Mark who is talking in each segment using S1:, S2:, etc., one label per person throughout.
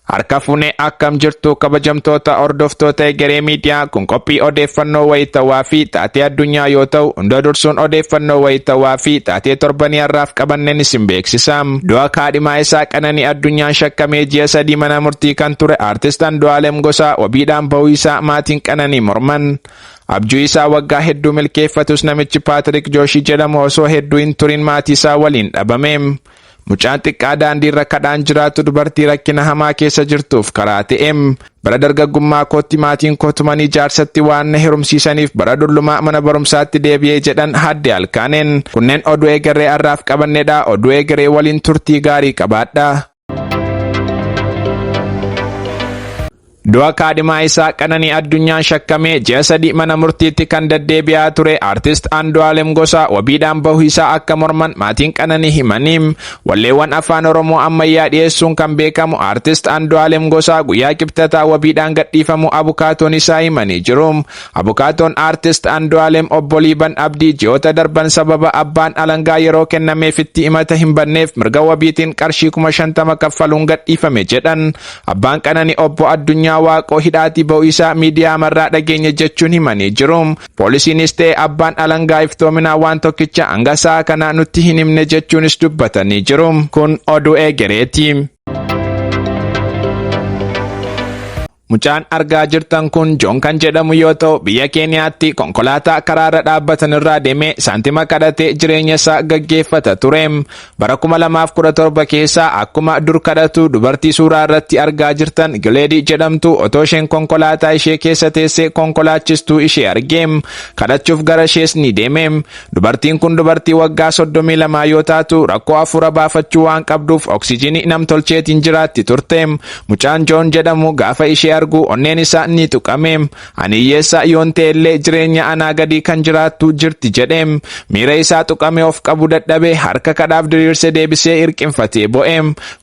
S1: Harka fuune akkam jirtu kabajamtoota hordoftoota Egeree Miidiyaa kun qophii odeeffannoo wayitawaa fi taatee addunyaa yoo ta'u hunda dursuun odeeffannoo wayitawaa fi taatee torbanii har'aaf qabanneen isin beeksisa. Du'a kaadhimaa isaa Qananii Addunyaan shakkamee ji'a 3 mana murtii kan ture Aartist Andu'aalem Gosaa wabiidhaan bahuu isaa maatiin Qananii morman. Abjuu isaa waggaa hedduu milkeeffatus namichi Paatrik Jooshii jedhamu osoo hedduu hin turin maatii isaa waliin dhabame. Mucaan xiqqaa daandiirra kadhaan jiraatu dubartii rakkina hamaa keessa jirtuuf karaa ta'e. Bara dargaggummaa kootti maatiin koo tumanii jaarsatti waan na herumsiisaniif bara dullumaa mana barumsaatti deebi'ee jedhan Haadde Alkaaneen. Kunneen oduu egeree har'aaf qabannedha. Oduu egeree waliin turtii gaarii qabaadha. Du'a kaadhimaa isaa Qananii Addunyaan shakkamee ji'a 3 mana murtiitti kan deddeebi'aa ture Artist Andu'aalem Gosaa wabiidhaan bahuu isaa akka morman maatiin Qananii himanii. Walleewwan Afaan Oromoo ammayyaa dhiyeessuun kan beekamu Artist Andu'aalem Gosaa guyyaa Kibxataa wabiidhaan gadhiifamuu abukaatoon isaa himanii jiru. Abukaatoon Artist Andu'aalem Obbo Liiban Abdii ji'oota darban sababa abbaan alangaa yeroo kennameefitti himata hin banneef mirga wabiitiin qarshii 50,000 kaffaluun gadhiifame jedhan. Abbaan Qanani Obbo Addunyaa Waaqoo hidhaatii ba'uu isaa miidiyaa marraa dhageenye jechuun himanii jiru. Poolisiinis ta'e abbaan alangaa iftoominaa waan tokkicha hanga sa'a kanaa nutti hin himne jechuunis dubbatanii jiru. Kun oduu eegereeti. Mucaan argaa jirtan kun Joon kan jedhamu yoo ta'u biyya Keeniyaatti konkolaataa karaarra dhaabbatan irraa deemee saantima kadhatee jireenya isaa gaggeeffata ture. Bara 2017 keessa akkuma dur kadhatu dubartii suuraa irratti argaa jirtan Gileedii jedhamtu otoo isheen konkolaataa ishee keessa teessee konkolaachistuu ishee arge. Kadhachuuf gara ishees ni deeme. Dubartiin kun dubartii waggaa 32 yoo taatu rakkoo hafuura baafachuu waan qabduuf oksijiinii namtolcheetiin jiraatti turte. Mucaan Joon jedhamu gaafa ishee argu onneen isaa ni tuqame. Ani hiyyeessa yoon ta'e illee jireenya anaa gadii kan jiraattu jirti jedhe. Miira isaa tuqame of qabu dadhabe harka kadhaaf diriirse deebisee hirqinfatee bo'e.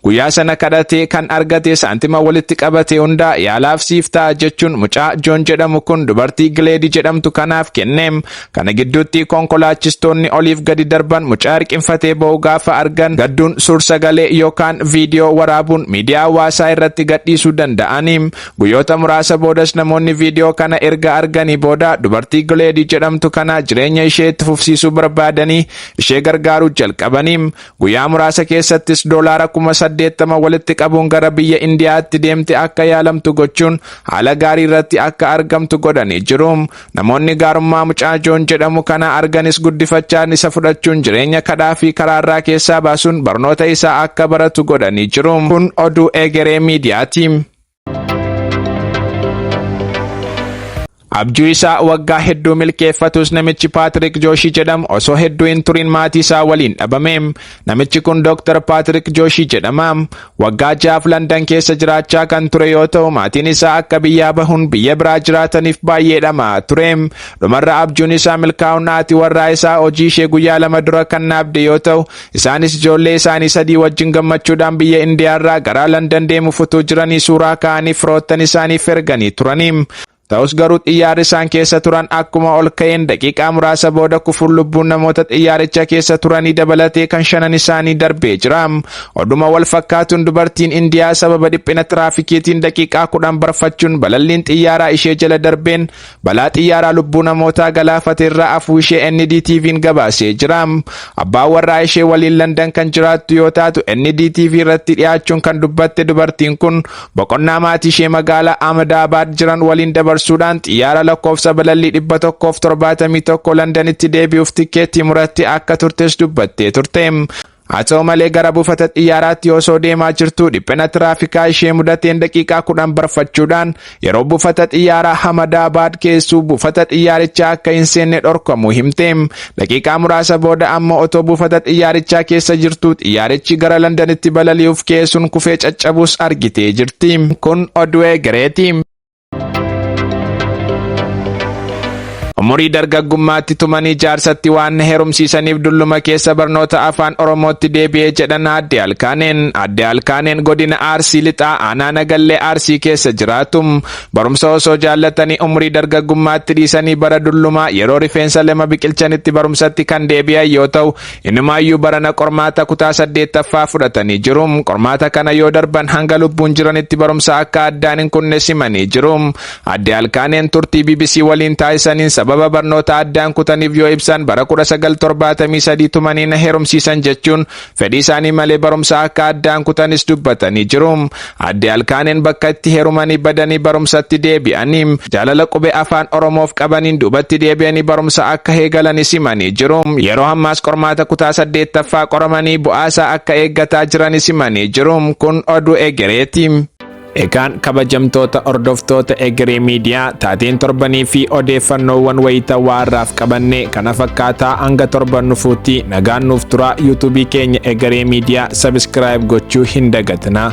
S1: Guyyaa sana kadhatee kan argate saantima walitti qabate hunda yaalaaf siif ta'a jechuun mucaa Joon jedhamu kun dubartii Gileedi jedhamtu kanaaf kenne. Kana gidduutti konkolaachistoonni oliif gadi darban mucaa hirqinfatee bo'u gaafa argan gadduun suur-sagalee yookaan viidiyoo waraabuun miidiyaa hawaasaa irratti gadhiisuu danda'ani. Guyyoota muraasa boodas namoonni viidiyoo kana erga arganii booda dubartii Gileedii jedhamtu kana jireenya ishee itti fufsiisuu barbaadanii ishee gargaaruu jalqabanii. Guyyaa muraasa keessattis doolaara 80,000 walitti qabuun gara biyya Indiyaatti deemte akka yaalamtu gochuun haala gaarii irratti akka argamtu godhanii jiru. Namoonni gaarummaa mucaa Joon jedhamu kana arganis guddifachaan isa fudhachuun jireenya kadhaa fi karaarraa keessaa baasuun barnoota isaa akka baratu godhanii jiru. Kun oduu egeree miidiyaati. Abjuu isaa waggaa hedduu milkeeffatus namichi Paatrik Jooshii jedhamu osoo hedduu hin turin maatii isaa waliin dhabame. Namichi kun Dr. Paatrik Jooshii jedhama. Waggaa ja'aaf Landan keessa jiraachaa kan ture yoo ta'u maatiin isaa akka biyyaa bahuun biyya biraa jiraataniif baay'ee dhama'aa ture. Dhumarra abjuun isaa milkaa'uun haati warraa isaa hojii ishee guyyaa 2 dura kan dhaabde yoo ta'u Isaanis ijoollee isaanii 3 wajjin gammachuudhaan biyya Indiyaarraa garaa Landan deemuuf utuu jiranii suuraa ka'anii firoottan isaaniif erganii turani. Ta'us garuu xiyyaarri isaan keessa turan akkuma ol ka'een daqiiqaa muraasa booda kufuun lubbuun namoota xiyyaaricha keessa turanii dabalatee kan shanan isaanii darbee jira. Oduma wal fakkaatuun dubartiin Indiyaa sababa dhiphina tiraafikiitiin daqiiqaa 10 barfachuun balalliin xiyyaaraa ishee jala darbeen Balaa xiyyaaraa lubbuu namootaa galaafate irraa afuu ishee NDTV'n gabaasee jira. Abbaan warraa ishee waliin Landan kan jiraattu yoo taatu NDTV irratti dhiyaachuun kan dubbatte dubartiin kun boqonnaa maatii ishee magaalaa Ahmedabad jiran waliin dabarsuudhaan xiyyaara lakkoofsa balallii 171 Landanitti deebi'uuf tikkeettii murattee akka turtes dubbattee turte. Haa ta'u malee gara buufata xiyyaaraatti osoo deemaa jirtuu dhiphina tiraafikaa ishee mudateen daqiiqaa 10 barfachuudhaan yeroo buufata xiyyaaraa Hamadaabaad keessuu buufata xiyyaarichaa akka hin seenne dhorkamuu himte. Daqiiqaa muraasa booda ammoo otoo buufata xiyyaarichaa keessa jirtuu xiyyaarichi gara Landanitti balali'uuf ka'e sun kufee caccabuus argitee jirti. Kun oduu egereeti. Umurii dargaggummaatti tumanii jaarsatti waan na heerumsiisaniif dulluma keessa barnoota Afaan Oromootti deebi'ee jedhan Aadde Alkaaneen. Aadde Alkaaneen godina Arsii Lixaa aanaa Nagallee Arsii keessa jiraatu. Barumsa osoo jaallatanii umurii dargaggummaatti dhiisanii bara dullumaa yeroo rifeensa lama biqilchanitti barumsatti kan deebi'an yoo ta'u, inumaayyuu barana qormaata kutaa 8ffaa fudhatanii jiru. Qormaata kana yoo darban hanga lubbuun jiranitti barumsa akka addaan hin kunne simanii jiru. Aadde Alkaaneen turtii BBC waliin taasisaniin sababa barnoota addaan kutaniif yoo ibsan, bara 1973 tumanii na heerumsiisan jechuun fedhii isaanii malee barumsa akka addaan kutanis dubbatanii jiru. Aadde Alkaaneen bakka itti heerumanii badanii barumsatti deebi'anii jaalala qubee Afaan Oromoof qabaniin duubatti deebi'anii barumsa akka eegalanis himanii jiru. Yeroo ammaas qormaata kutaa 8ffaa qoramanii bu'aasaa akka eeggataa jiranis himanii jiru. Kun oduu egereeti. Egaan kabajamtoota hordoftoota Egeree Miidiyaa, taateen torbanii fi odeeffannoowwan wayitawaa irraaf qabanne kana fakkaataa. Hanga torban nufuutti nagaan nuuf tura. Yuutuubii keenya Egeree Miidiyaa subscribe gochuu hin dagatinaa.